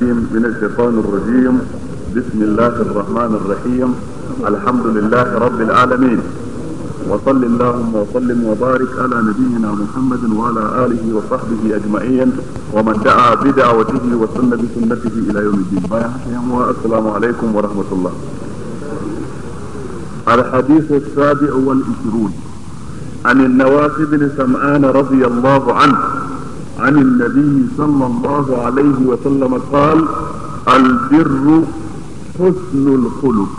من الشيطان الرجيم. بسم الله الرحمن الرحيم. الحمد لله رب العالمين، وصل اللهم وسلم وبارك على نبينا محمد وعلى آله وصحبه أجمعين، ومن دعا بدعوته وسن بسنته إلى يوم الدين. السلام عليكم ورحمة الله. الحديث 27 عن النواس بن سمعان رضي الله عنه عن النبي صلى الله عليه وسلم قال: البر حسن الخلق،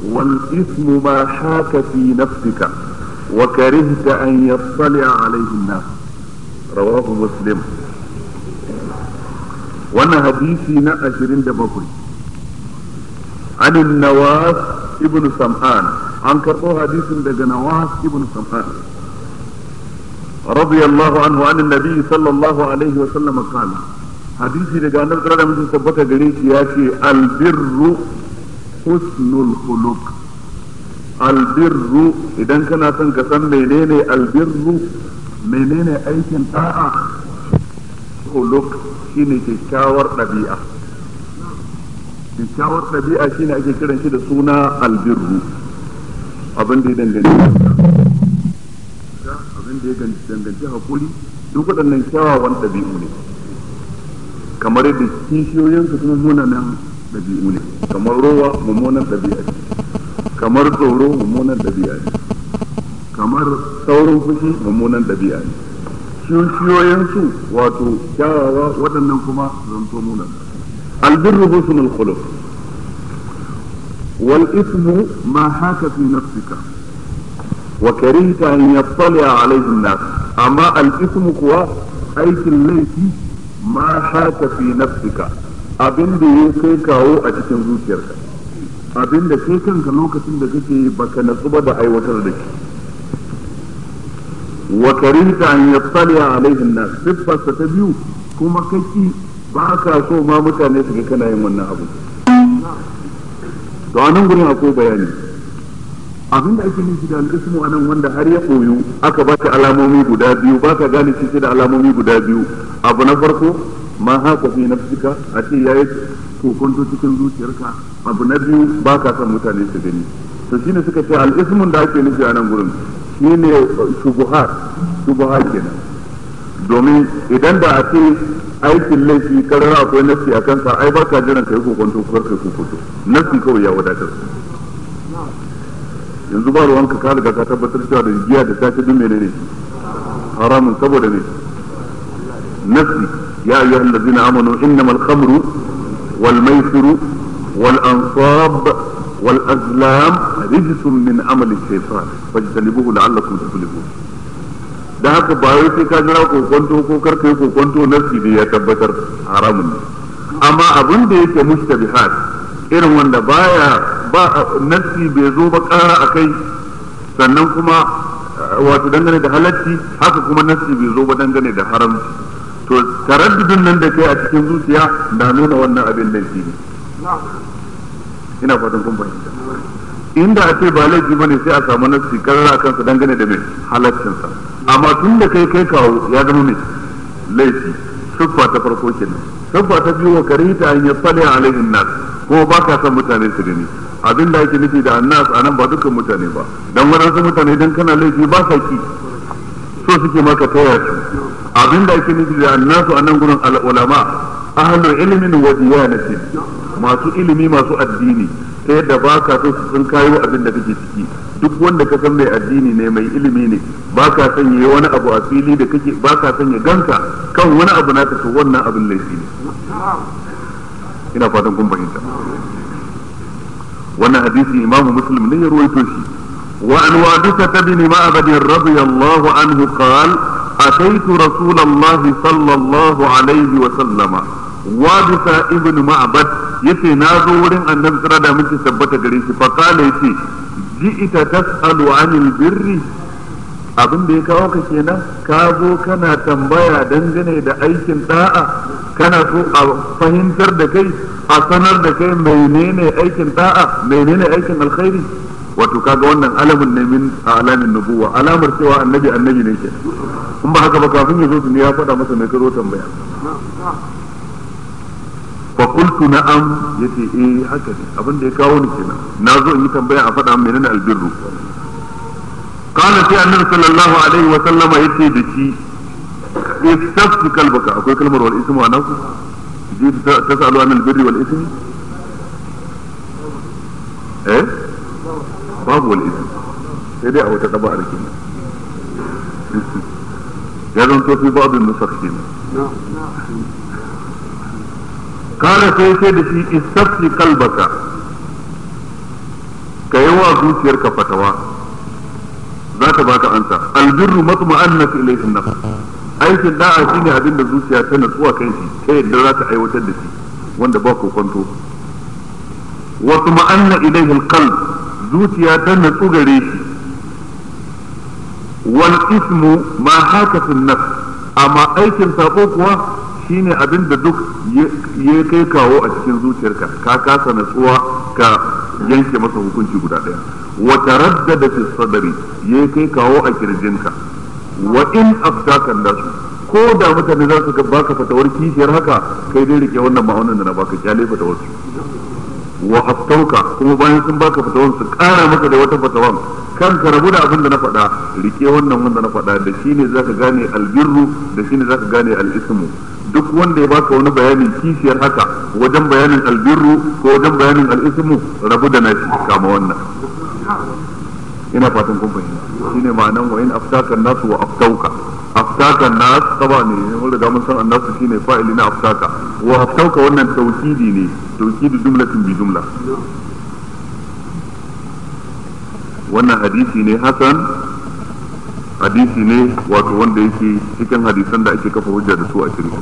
والإثم ما حاك في نفسك وكرهت أن يطلع عليه الناس. رواه مسلم. وانا حديثنا 27 عن النواس ابن سمعان، عن كربو حديث دغ نواس ابن سمعان رضي الله عنه عن النبي صلى الله عليه وسلم قال، حديثي daga annabi sallallahu alaihi wasallam tabbata gare shi ya ce: albirru husnul khuluq. Albirru, idan kana son ka san menene albirru, menene aikin da'a, khuluq shine kyakkyawar dabi'a. Kyakkyawar dabi'a shine ake kiran shi da suna albirru. Abin da ya danganci abin da ya danganci hakuri, duk waɗannan kyawawan ɗabi'u ne, kamar yadda kishiyoyinsu kuma munanan ɗabi'u ne. Kamar rowa mummunan ɗabi'a ce, kamar tsoro mummunan ɗabi'a ce, kamar saurin fushi mummunan ɗabi'a ne. Kishiyoyinsu wato kyawawa, waɗannan kuma zanto munan. Albirru husnul khuluq, wal ismu ma haka fi nafsika wa karihta an yattali'a alayhi an-nas. Amma al-ismu kuwa aikin laifi, ma haka fi nafsika, abin da ya kai kawo a cikin zuciyarka, abin da kai kanka lokacin da kake baka natsu ba da aiwatar da shi. Wa karihta an yattali'a alayhi an-nas, siffarsa ta biyu kuma kaki ba ka so ma mutane su ga kana yin wannan abu. To anan gurin akwai bayani. Abin da ake nufi da al'ismu anan, wanda har ya koyu aka ba ta alamomi guda biyu, ba ka gane shi sai da alamomi guda biyu. Abu na farko, ma haka fi nafsika, a ce yayi kokonto cikin zuciyarka. Abu na biyu, ba ka son mutane su gani. To shine suka ce al'ismun da ake nufi a nan gurin shine shubuhat, shubuhat kenan. Domin idan da a ce aikin laifi karara akwai nafsi a kansa, ai ba ka jiran kai kokonto ko kai kokonto, nafsi kawai ya wadatar. Yanzu ba ruwanka, ka riga ka tabbatar cewa da giya da ta ci duk menene haramun, saboda ne nafsi. Ya ayyuhal ladzina amanu innamal khamru wal maisiru wal ansab wal azlam rijsun min amali shaytan fajtanibuhu la'allakum tuflihun. Da haka ba wai sai ka jira kokonto ko karka yi kokonto, nafsi ne ya tabbatar haramun ne. Amma abin da yake mushtabihat, irin wanda baya ba nafsi bai zo ba ƙara a kai, sannan kuma wato dangane da halacci, haka kuma nafsi bai zo ba dangane da haramci, to taraddudin nan da kai a cikin zuciya na nuna wannan abin laifi ne. Ina fatan kun fahimta. Inda a ce ba laifi bane sai a samu nafsi karara a kansa dangane da mai halaccinsa, amma tun da kai kai kawo ya zama mai laifi. Siffa ta farko kenan. Siffa ta biyu, wa karihta an yattali alaihin nas, kuma ba ka son mutane su gani. Abin da ake nufi da annas anan ba dukkan mutane ba, dan wadansu mutane dan kana laifi ba sa ki, so suke maka taya su. Abin da ake nufi da annasu anan gurin al-ulama, ahlu ilmin wa diyanatin, masu ilimi masu addini, ta yadda ba ka so su san kayo abin da kake ciki. Duk wanda ka san mai addini ne, mai ilimi ne, ba ka son yayi wani abu a fili da kake, ba ka son ya ganka kan wani abu naka, to wannan abin laifi ne. Ina fatan kun fahimta. Wannan hadisi imamu Muslim ne ya ruwaito shi. Wa an Wabisa bin Ma'bad radiyallahu anhu qala: ataitu Rasulullah sallallahu alaihi wa sallama. Wabisa ibn Ma'bad yace na zo wurin annabi tsira da miki tabbata gare shi, fa qala, yace: ji'ita tas'alu anil birri, abin da ya kawo ka kenan, ka zo kana tambaya dangane da aikin da'a, kana so a fahimtar da kai, a sanar da kai menene aikin da'a, menene aikin alkhairi. Wato kaga wannan alamun ne min alamin nubuwa, alamar cewa annabi annabi ne ke. In ba haka ba, kafin ya zo ne ya faɗa masa mai karo tambaya. Fa Qultu na'am, yace eh haka ne, abin da ya kawo ni kenan, na zo in yi tambaya a faɗa menene albirru. Qala sai annabi sallallahu alaihi wa sallama yace da shi istafti kalbaka. Akwai kalmar wal ismu anan ku ji tasalu an albirri wal ismi, eh babu wal ismi, sai dai a wata taba'ar kenan ya zanto fi ba'd an-nusakh kenan. Kala sai sai da shi istafti kalbaka, ka yi wa zuciyarka fatawa, za ta baka ansa. Albirru matma'annat ilayhi an-nafs, aikin da'a shine abin da zuciya ta natsuwa kan shi ta yadda za ta aiwatar da shi wanda ba kokonto. Wa tuma'anna ilayhi al-qalb, zuciya ta natsu gare shi. Wal ismu ma haka fi nafs, amma aikin sabo kuwa shine abin da duk ya kai kawo a cikin zuciyarka, ka kasa natsuwa ka yanke masa hukunci guda daya. Wa taraddada fi sadri, ya kai kawo a kirjinka. Wa in aftaka nasu, ko da mutane za su baka fatawar kishiyar haka, kai dai rike wannan ma'aunin da na baka, kyale fatawar su. Wa aftauka, kuma bayan sun baka fatawar su kara maka da wata fatawan, kan ka rabu da abin da na faɗa, rike wannan wanda na faɗa, da shine zaka gane albirru, da shine zaka gane al'ismu. Duk wanda ya baka wani bayani kishiyar haka wajen bayanin albirru ko wajen bayanin al'ismu, rabu da nashi, kama wannan. Ina fatan kun fahimta. Shine ma'anan wa in aftaka nasu wa aftauka. Aftaka nas taba ne, mun riga mun san annasu shine fa'ili na aftaka. Wa aftauka wannan tawkidi ne, tawkidu jumlatin bi jumla. Wannan hadisi ne hasan, hadisi ne wato wanda yake cikin hadisan da ake kafa hujja da su a shari'a.